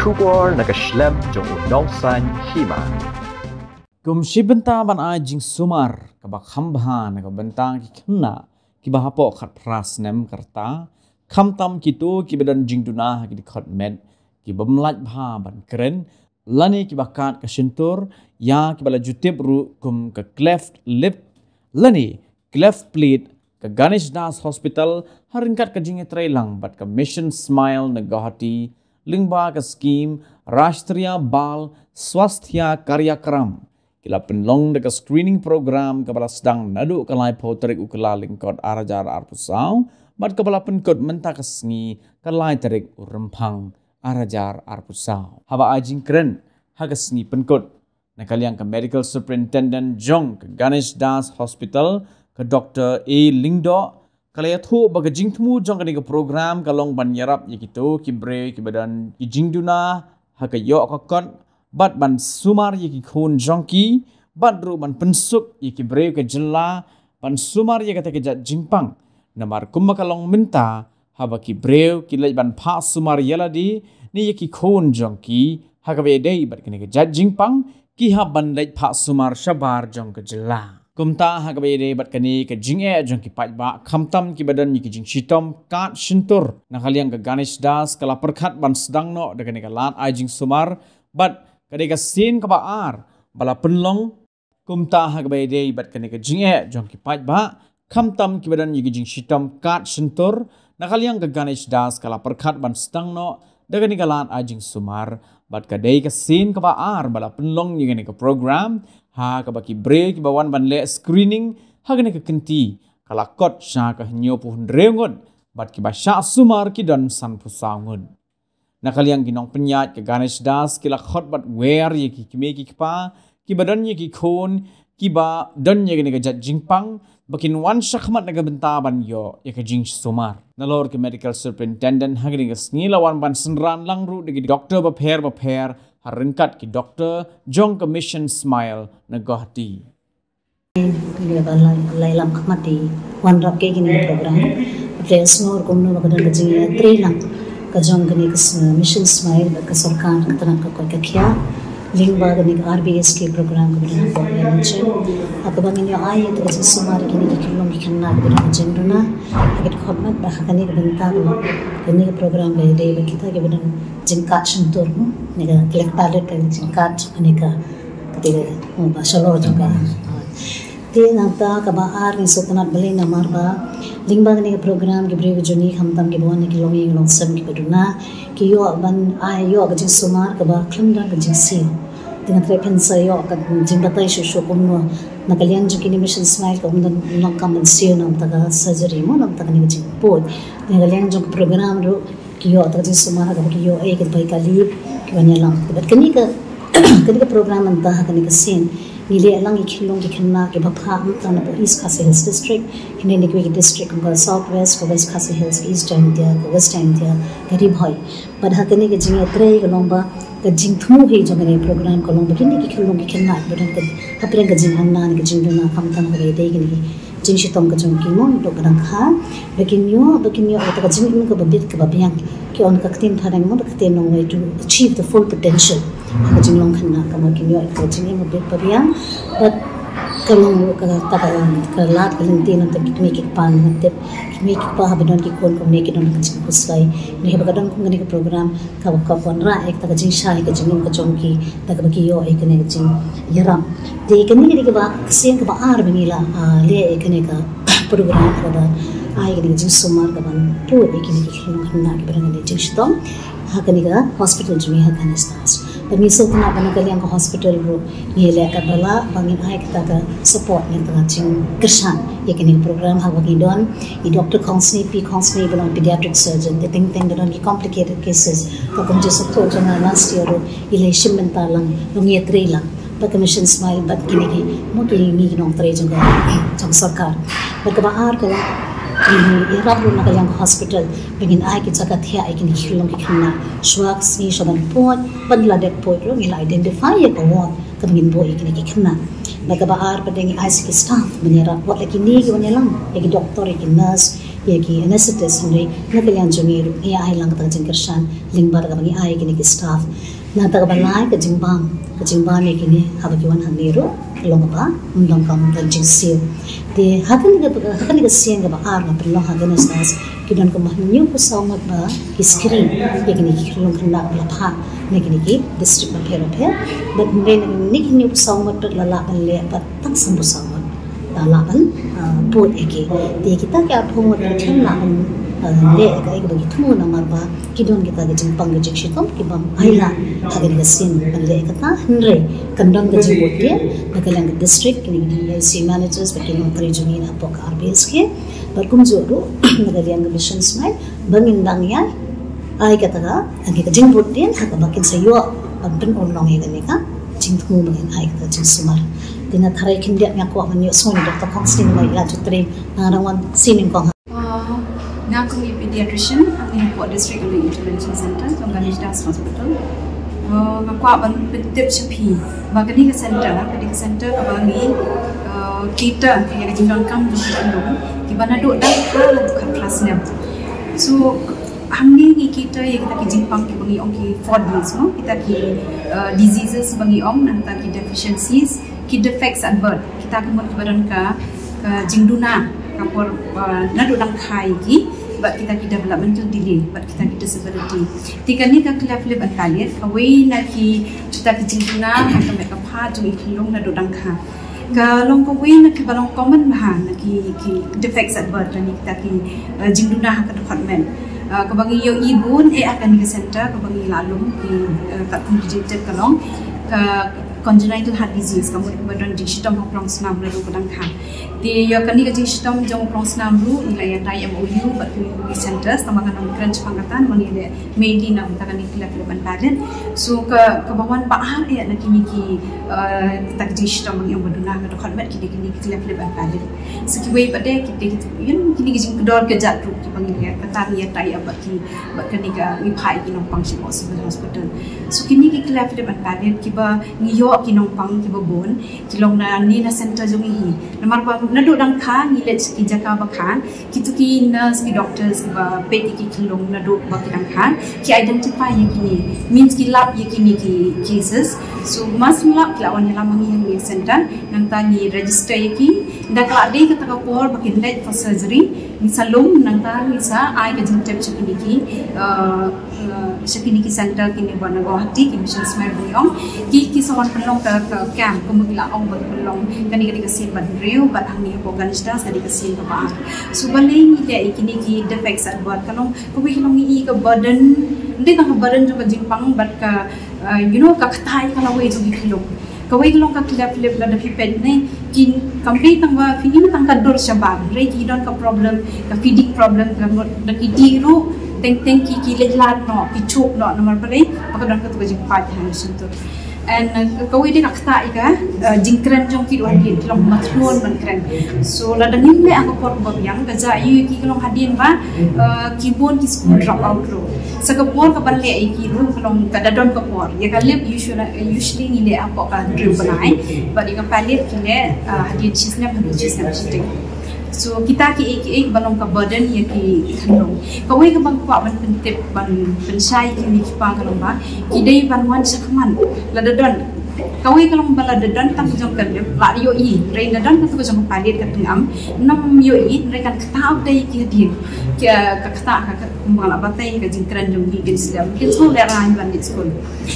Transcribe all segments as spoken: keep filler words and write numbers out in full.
Khubor na ka shlem jong u nongsan hima. Kum shi bynta ban ai jingsumar kaba kham bha na ka bynta ki khynnah kiba hapoh khatphra snem ka rta, khamtam kito kiba don jingduna ha ki dkhot met kiba ym lait bha ban kren, lane kiba kad ka shyntur ïa kiba la ju tip ruh kum ka cleft lip lane cleft palate, ka Ganesh Das Hospital ha ryngkat ka jingïatreilang bad ka Mission Smile na Guwahati lyngba ka skhim Rashtriya Bal Swasthya Karyakram ki la pynlong da ka screening program kaba la sdang naduh ka laiphew tarik u Kyllalyngkot ar hajar arphew saw bad kaba la pynkut mynta ka sngi ka lai tarik u Rymphang ar hajar arphew saw. Haba ai jingkren ha ka sngi pynkut, na ka liang ka Medical Superintendent jong ka Ganesh Das Hospital, ka Doctor A Lyngdoh, ka la ïathuh ba ka jingthmu jong kane ka program ka long ban ïarap ïa kito ki briew kiba don ki jingduna ha ka ïoh ka kot bad ban sumar ïa ki khun jong ki bad ruh ban pynsuk ïa ki briew ka jylla ban sumar ïa kata ka jait jingpang. Namar kumba ka long mynta, haba ki briew ki leit ban phah sumar ïa lade ne ïa ki khun jong ki ha kaba ïadei bad kane ka jait jingpang, ki hap ban leit phah sumar shabar jong ka jylla. Kumta ha kaba ïadei bad kane ka jingeh jong ki paidbah, khamtam kiba don ïa ki jingshitom kad shyntur, na ka liang ka Ganesh Das ka la pyrkhat ban sdang noh da kane ka lad ai jingsumar bad ka dei ka sien kaba ar ba la pynlong. Kumta ha kaba ïadei bad kane ka jingeh jong ki paidbah, khamtam kiba don ïa ki jingshitom kad shyntur, na ka liang ka Ganesh Das ka la pyrkhat ban sdang noh da kane ka lad ai jingsumar bad ka dei ka sien kaba ar ba la pynlong ïa kane ka program ha kaba ki briew kiba wan ban leh screening ha kane ka kynti ka la kot sha ka hynñiewphew hynriew ngut bad kiba shah sumar ki don sanphew saw ngut. Na ka liang ki nongpynïaid ka Ganesh Das ki la khot bad wer ïa ki kmie ki kpa kiba don ïa ki khun kiba don ïa kane ka jait jingpang ba kin wan shakhmat na ka bynta ban ïoh ïa ka jingsumar. Nalor ki Medical Superintendent ha kane ka sngi la wan ban synran lang ruh da ki doktor bapher bapher ha ryngkat ki doktor jong ka Mission Smile na Guwahati. Kine ba la, la ïalam khmat ïa ki wanrah ïa kine ki program. Hynrei sngewbha kumno ba ka don ka jingïatreilang ka jong kane ka s-, Mission Smile bad ka sorkar ka tnat ka koit ka khiah lyngba kane ka R B S K program kaba don hapoh N H M. Ha kaba ngin ïoh ai ïa ka jingsumar ïa kine ki khyllung ki khynnah kiba don ka jingduna ha ka dkhot met, bad ha kane ka bynta ka long kane ka program ba ïadei bad kita kiba don jingkad shyntur, ne ka cleft palate, ka jingkad, ne ka, ka te ka, oh, ba shalor jong ka. Te nangta kaba ar, ngi sngewtynnat balei, namar ba lyngba kane ka program ki briew ki jong ngi, khamtam kiba wan na ki longïing longsem kiba duna, ki ïoh ban ai, ïoh ka jingsumar kaba khlem don ka jingsiew. Te nga tharai phin sa ïoh ka jingbatai shuh shuh kumno na ka liang jong kine Mission Smile ka ym don, ym long kam ban siew na bynta ka surgery mo, na bynta kane ka jingpud. Te na ka liang jong ka program ruh ki ïoh ta ka jingsumar ha kaba ki ïoh, eh, ki bai ka lip, ki wan ïalam. Bad kane ka, kane ka program mynta ha kane ka sien ngi leh lang ïa ki khyllung ki khynnah kiba phah mynta napoh East Khasi Hills District, hynrei na kiwei ki district kum ka South West, ka West Khasi Hills, ka East Jaintia, ka West Jaintia, ka Ri Bhoi. Bad ha kane ka jingïatrei ka long ba ka jingthmu hi jong kane ka program ka long ba kine ki khyllung ki khynnah kiba don ka hapdeng ka jingangna ne ka jingduna, khamtam kaba ïadei kine ki jingshitom ka jong ki mo, dok ka dang kha, ba kin ïoh, ba kin ïoh ïa ka jingim kaba bit kaba biang. Ki ong ka ktien phareng mo, ka ktien nongwei, to achieve the full potential. Ka jinglong khynnah ka mo, kin ïoh ïa ka jingim kaba bit ba biang. Bad ka long ka, ka, ka, ka lad ka lynti na ka tip ki kmie ki kpa, na ka tip ki kmie ki kpa haba don ki khun kumne ki don ka jingkhuslai. Ne haba ka don kum kane ka program, ka, ka wanrah ïa ka jingshai ka jingim ka jong ki da kaba ki ïoh ïa kane ka jingïarap. Te kane ka dei kaba, ka sien kaba ar ba ngi la, ah, leh ïa kane ka program kaba ai kane ka jingsumar kaban pud ïa kine ki khyllung khynnah kiba don kane ka jingshitom ha kane ka hospital jong ngi ha Ganesh Das. Bad ngi sngewtynnat ba na ka liang ka hospital ruh ngi leh katba lah ba ngin ai kata ka support ne kata ka jingkyrshan ïa kane ka program, haba ngi don i Doctor Khongsnei, P Khongsnei ba long pediatric surgeon, te teng teng ba don ki complicated cases. Ka kum jingïathuh jong nga last year ruh i la shim bynta lang, long ïatrei lang bad ka Mission Smile bad kine ki, mo, kine ki nongtrei jong ka, jong sorkar. Bad kaba ar ka long, ngi ïarap ruh na ka liang ka hospital ba ngin ai ki jaka thiah ïa kine ki khyllung ki khynnah. Shuwa ka sngi shuwa ban pud, ban la dep pud ruh ngi la identify ïa ka ward kaba ngin buh ïa kine ki khynnah. Bad kaba ar pat ngi ai sa ki staff ban ïarap, wat la kine ki wan ïalam, ïa ki doktor, ïa ki nurse, ïa ki anesthetists, hynrei na ka liang jong ngi ruh ngi ai lang kata ka jingkyrshan lyngba kaba ngi ai kine ki staff. Nangta kaba lai ka jingbam, ka jingbam ïa kine haba ki wan hangne ruh ka long kaba ym donkam don jingsiew. Te ha kane ka, ha kane ka sien kaba ar nga pynlong ha Ganesh Das, ki don kumba hynñiewphew saw ngut ba ki screen ïa kine ki khyllung khynnah ba la phah na kine ki district bapher bapher. Bad hynrei na kine ki hynñiewphew saw ngut pat la lah ban leh bad tang sanphew saw ngut la lah ban, ah, pud ïa ki. Te kita ki arphew ngut ki lah ban, ah, leh ïa kaei kaba ki thmu, namar ba ki don kita ki jingpang ki jingshitom kiba ym ailad ha kane ka sien ban leh ïa kata. Hynrei kan don ka jingbud dien na ka liang ka district, kine ki D I C managers bad ki nongtrei jong ngi hapoh ka R B S K. Bad kumjuh ruh na ka liang ka Mission Smile ba ngin dang ïai ai kata ka, ka jingbud dien ha kaba kin sa ïoh ban pynurlong ïa kane ka jingthmu ba ngin ai kata ka jingsumar. Te nga tharai khyndiat nga kwah ban ïohsngew na Doctor Kongsniang Maila Jutri, na nga dang wan sien nyngkong. Ah, nga kum i pediatrician hangne hapoh District Early Intervention Center jong Ganesh Das Hospital. Ah, nga kwah ban pyntip sha phi ba kane ka center, kane ka center kaba ngi, ah, cater ïa ka jingdonkam jong ki khyllung kiba naduh dang kha haduh khatphra snem. So hangne ngi cater ïa kita ki jingpang kiba ngi ong ki four Ds, no? Kita ki, ah, diseases ba ngi ong, nangta ki deficiencies, ki defects at birth. Kita ki mut kiba don ka, ka jingduna ka por, ah, naduh dang kha ïa ki, bad kita ki developmental delay, bad kita ki disability. Te kane ka cleft lip and palate kawei na ki, kita ki jingduna ha ka met ka phad jong i khyllung naduh dang kha. Ka long kawei na kiba long common bha na ki, ki defects at birth, na kita ki, ah, jingduna ha ka dkhot met. Ah, kaba ngi ïohi bun eh ha kane ka center, kaba ngi la lum ki, ah, katkum ki jingtip ka long ka congenital heart disease, ka mut kaba don jingshitom ha u prong snam naduh ba dang kha. Te ïa kane ka jingshitom jong u prong snam ruh ngi la ïa tai M O U bad ki, ki centers, tangba ngan ym kren shaphang kata namar ngi leh mainly na bynta kane ka cleft lip and palate. So ka, kaba wan ba ar eh na kine ki, eh, kita ki jingshitom ba ngi ong ba duna ka dkhot met ki dei kine ki cleft lip and palate. So kiwei pat de ki dei ki, ïa kine ki jingkordor kjat ruh kiba ngi leh, kata ngi ïa tai ïa bad ki, bad kane ka, ngi phah ïa ki nongpang sha Civil Hospital. So kine ki cleft lip and palate kiba ngi ïoh ki nongpang kiba bun ki long na ne na center jong ngi hi. Namar ba naduh dang kha ngi leit sha ki jaka ba kha, kito ki nurse, ki doctors kiba peit ïa ki khyllung naduh ba ki dang kha ki identify ïa kine, means ki lap ïa kine ki cases. So mas lap ki la wan ïalam ha ngi ha ngi center, nangta ngi register ïa ki. Da ka la dei kata ka por ba kin leit for surgery, ngi sa lum, nangta ngi sa ai ka jingtip sha kine ki, uh, uh, sha kine ki center kine ba na Guwahati, ki Mission Smile ba ngi ong. Ki, ki sa wan pynlong ka, ka camp, kumba ki la ong ban pynlong, kane ka dei ka sien ba hynriew, bad hangne hapoh Ganesh Das ka dei ka sien kaba ar. So balei ngi leh ïa kine ki defects at birth, ka long, kawei ka long ïa ka burden, ym dei tang ka burden jong ka jingpang, bad ka, uh, you know, ka ktah ïa ka lawei jong ki khyllung. Kawei ka long ka cleft lip, lada phi peit ne, ki, kam dei tang ba phi im tang ka dur shabar, hynrei ki don ka problem, ka feeding problem, ka mut da ki dih ruh teng teng ki, ki leit lad noh, ki chup noh, namar balei, ba ka don katu ka jingpait ha shyntur. And, uh, kawei de ka ktah ïa ka, uh, jingkren jong ki ruh hadien ki long mathlun ban kren. So lada ngim leh ha ka por ba biang, ka jia ïa ki ka long hadien ba, uh, ki bun ki school drop out ruh. Sa ka por kaban leh ïa ki ruh ka long ka da don ka por. Ïa ka lip usually, usually ngi leh hapoh ka hynriew bnai. Bad ïa ka palate ki leh, ah, hadien shisnem haduh shisnem shiteng. So kita kiei kiei ba long ka burden ïa ki khyllung. Kawei kaba nga kwah ban pyntip ban pynshai ïa ki mei ki pa ka long ba ki dei ban wan shakhmat lada don. Kawei ka long ba lada don tang ka jong ka lip la ïohi, hynrei lada don katu ka jong ka palate ka tnga, ym ïohi, hynrei kan ktah da ïa ki hadien. Ka, ka ktah ka, ka kumba la batai ka jingkren jong ki, kin slem, kin slem leh rang ban leit skul.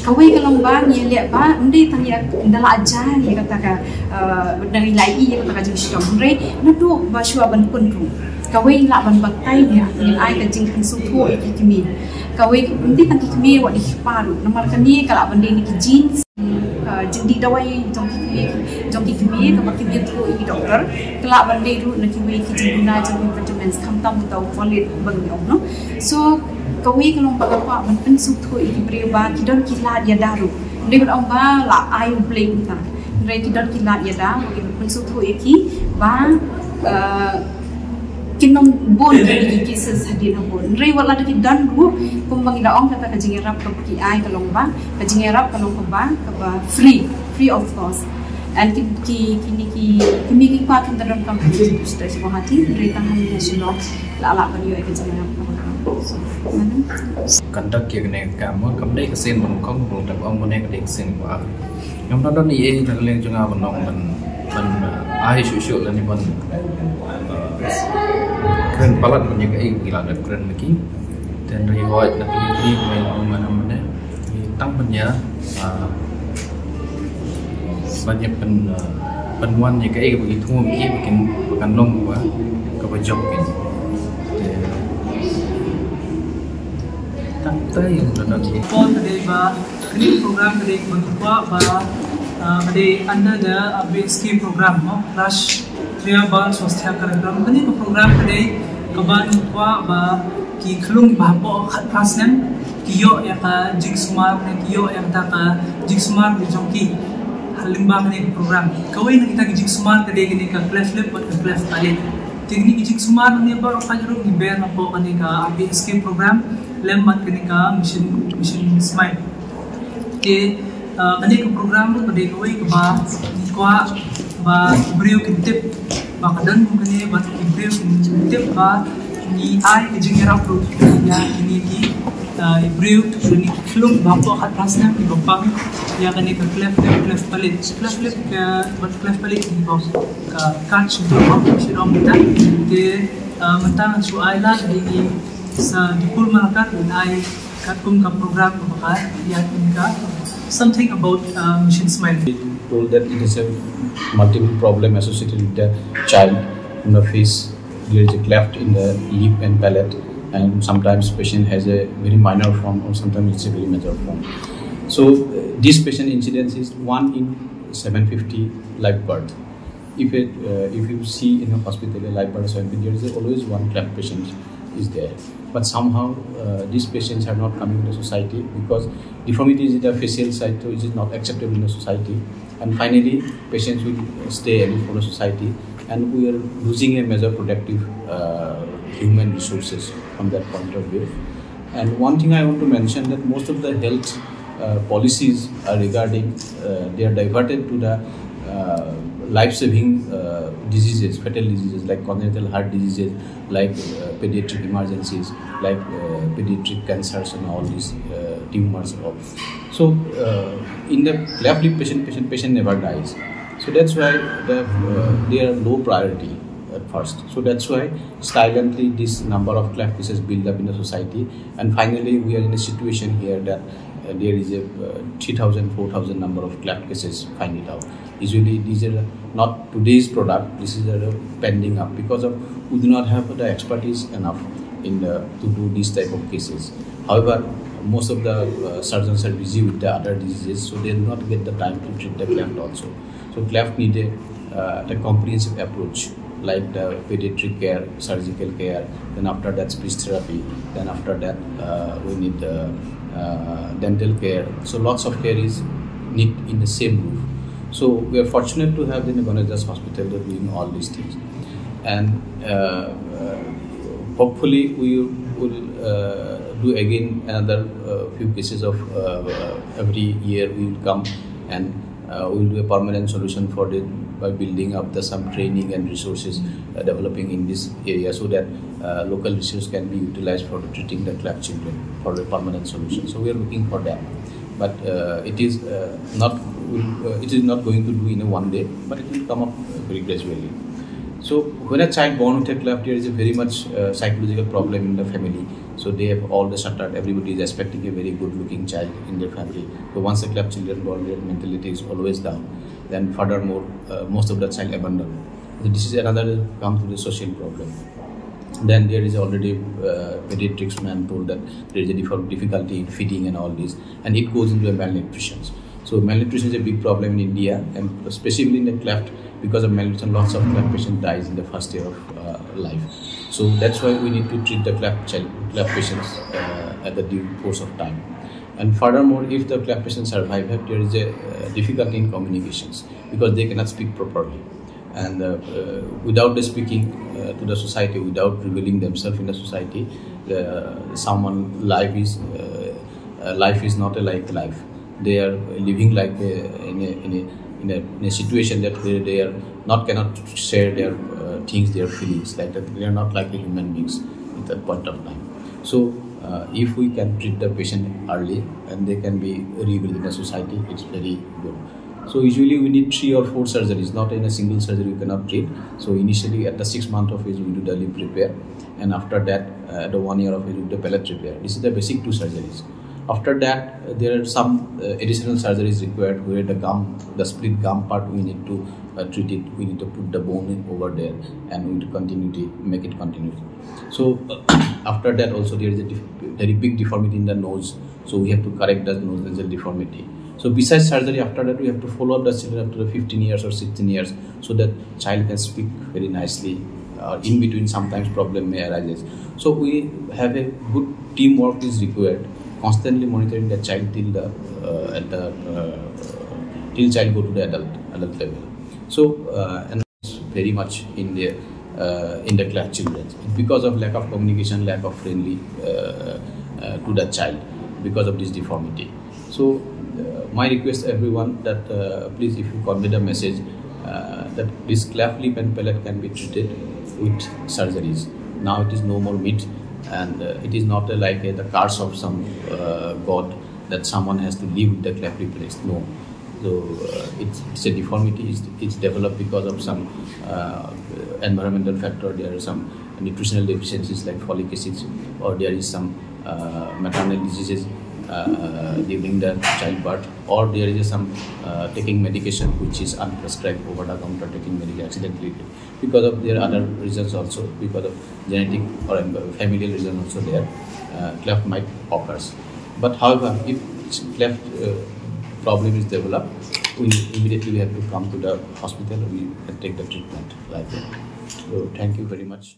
Kawei ka long ba ngi leh ba ym dei tang ïa da la jan ïa kata ka, eh, da ngi la ïohi ïa kata ka jingshitom, hynrei naduh ba shuwa ban pun ruh kawei lah ban batai ïa, ngin ai ka jingpynsngewthuh ïa ki kmie. Kawei ym dei tang ki kmie, wat ïa ki kpa ruh, namar kane ka lah ban dei na ki genes. Ah, jingdih dawai jong ki kmie, jong ki kmie kaba ki mih through ïa ki doktor, ka lah ban dei ruh na kiwei ki jingduna jong ki vitamins, khamtam uta u folate ba ngi ong, no? So kawei ka long ba nga kwah ban pynsngewthuh ïa ki briew ba ki don ki lad ïada ruh. Ym dei ban ong ba la ai U Blei kumta, hynrei ki don ki lad ïada, ba ki pynsngewthuh ïa ki ba, ah, kin ym bun kine ki cases hadien ha bun. Hynrei wat lada ki don ruh, kumba ngi da ong, kata ka jingïarap kaba ki ai ka long ba, ka jingïarap ka long kaba, kaba free, free of cost. And ki ki kine ki kine ki kwah kin da donkam ha ki tu state Guwahati, hynrei tang hangne ha Shillong la lah ban ïoh ïa ka jingïarap kaba kordor. So, madam. Conduct ïa kane ka kam, kam dei ka sien ba nyngkong, ba nyngkong, ba ne ka dei ka sien ba ar. Ngam da don ei ei na ka liang jong nga ban ong ban, ban, uh, ai shuh shuh lane ban, uh, kren palat ban ïa kaei ba ki la dep kren ma ki. Te hynrei hooid na kine ki, ki mei ong ban ong ne. Tang ban ïa, ah, ban ïa pyn, ah, pynwan ïa kaei kaba ki thmu ki, ba kin, ba kan long kaba, kaba jop kin. Te tang tai ïa ka don. Pon ka dei ba kane ka program ka dei kaba kwah ba, ah, ka dei under the, ah, B S K program, no? Rashtriya Bal Swasthya Karyakram. Kane ka program ka dei kaba kwah ba ki khyllung ba hapoh khatphra snem ki ïoh ïa ka jingsumar ne ki ïoh ïa kata ka jingsumar ka jong ki ha lyngba kane ka program. Kawei na kita ki jingsumar ka dei kane ka cleft lip bad ka cleft palate. Te kine ki jingsumar kine baroh ka jong ngi ber hapoh kane ka R B S K program lem bad kane ka Mission, Mission Smile. Te, uh, kane ka program ruh ka dei kawei kaba ngi kwah ba ki briew kin tip ba ka don kum kane, ba ki briew kin tip ba ngi ai ka jingïarap ruh ïa kine ki, uh, briew, kine ki khyllung ba hapoh khatphra snem kiba pang ïa kane ka cleft lip, cleft palate. Cleft lip, uh, bad cleft palate kiba ka kat shu tu, shu dong kita. Te, uh, mynta ngan shu ai lad ïa ki sa Dipul Malakar ban ai katkum ka program kaba ka ïa ka, something about, uh, Mission Smile. Told that it is a multiple problem associated with the child in the face. There is a cleft in the lip and palate, and sometimes patient has a very minor form, or sometimes it's a very major form. So, uh, this patient incidence is one in seven fifty live birth. If it, uh, if you see in a hospital a live birth, there is always one cleft patient is there. But somehow, uh, these patients have not come into society because deformity is the facial side, so it is not acceptable in the society. And finally, patients will stay away from the society, and we are losing a major productive, uh, human resources from that point of view. And one thing I want to mention that most of the health, uh, policies are regarding, uh, they are diverted to the, uh, life-saving, uh, diseases, fatal diseases like congenital heart diseases, like, uh, pediatric emergencies, like, uh, pediatric cancers and all these, uh, tumors and all. So, uh, in the cleft lip patient, patient, patient never dies. So that's why the, uh, they are low priority at first. So that's why silently this number of cleft cases build up in the society. And finally, we are in a situation here that, uh, there is a, uh, three thousand, four thousand number of cleft cases find it out. Usually, these are not today's product. This is a pending up because of we do not have the expertise enough in the, to do these type of cases. However, most of the, uh, surgeons are busy with the other diseases, so they do not get the time to treat the cleft also. So cleft need a, uh, the comprehensive approach, like the pediatric care, surgical care, then after that speech therapy, then after that, uh, we need the, uh, dental care. So lots of care is need in the same roof. So we are fortunate to have the Ganesh Das Hospital that doing all these things, and, uh, uh, hopefully we will, uh, do again another, uh, few cases of, uh, every year we will come and, uh, we will do a permanent solution for it by building up the some training and resources, uh, developing in this area so that, uh, local resources can be utilized for treating the cleft children for a permanent solution. So we are looking for that, but, uh, it is, uh, not, uh, it is not going to do in a one day, but it will come up, uh, very gradually. So when a child born with a cleft, there is a very much, uh, psychological problem in the family. So they have all the shuttered. Everybody is expecting a very good-looking child in their family. So once a cleft children born, their mentality is always down. Then furthermore, uh, most of the child abandon. So this is another come to the social problem. Then there is already, uh, pediatrics man told that there is a diffi-, difficulty in feeding and all this, and it goes into a malnutrition. So malnutrition is a big problem in India, and specifically in the cleft, because of malnutrition, lots of cleft patients dies in the first year of, uh, life. So that's why we need to treat the cleft child, cleft patients, uh, at the due course of time. And furthermore, if the cleft patients survive, there is a, uh, difficulty in communications because they cannot speak properly. And, uh, uh, without the speaking, uh, to the society, without revealing themselves in the society, the, someone life is, uh, uh, life is not a like life. They are living like a, in a, in a in a, in a situation that where they are not cannot share their uh, things, their feelings, like that they are not like a human beings at that point of time. So uh, if we can treat the patient early and they can be rebuilt in the society, it's very good. So usually we need three or four surgeries, not in a single surgery we cannot treat. So initially at the six month of age we do the lip repair, and after that uh, at the one year of age we do the palate repair. This is the basic two surgeries. After that uh, there are some uh, additional surgeries required where the gum, the split gum part, we need to uh, treat it. We need to put the bone in over there, and we need to continue to make it continue. So after that also there is a dif- very big deformity in the nose. So we have to correct that nose nasal deformity. So besides surgery, after that we have to follow up the children up to the fifteen years or sixteen years, so that child can speak very nicely. Uh, in between, sometimes problem may arises. So we have a good teamwork is required. Constantly monitoring the child till the uh, at the uh, till child go to the adult adult level. So uh, and very much in the uh, in the class children because of lack of communication, lack of friendly uh, uh, to the child because of this deformity. So uh, my request everyone that uh, please, if you convey the message uh, that this cleft lip and palate can be treated with surgeries. Now it is no more myth, and uh, it is not uh, like uh, the curse of some uh, god that someone has to live with the cleft lip palate. No, so uh, it's, it's a deformity. It's, it's developed because of some uh, environmental factor. There are some nutritional deficiencies like folic acids, or there is some uh, maternal diseases uh, during the childbirth, or there is some uh, taking medication which is unprescribed, over the counter taking medication accidentally, because of their other reasons also, because of genetic or familial reason also there, uh, cleft might occurs. But however, if cleft uh, problem is developed, we immediately we have to come to the hospital, we can take the treatment like that. So thank you very much.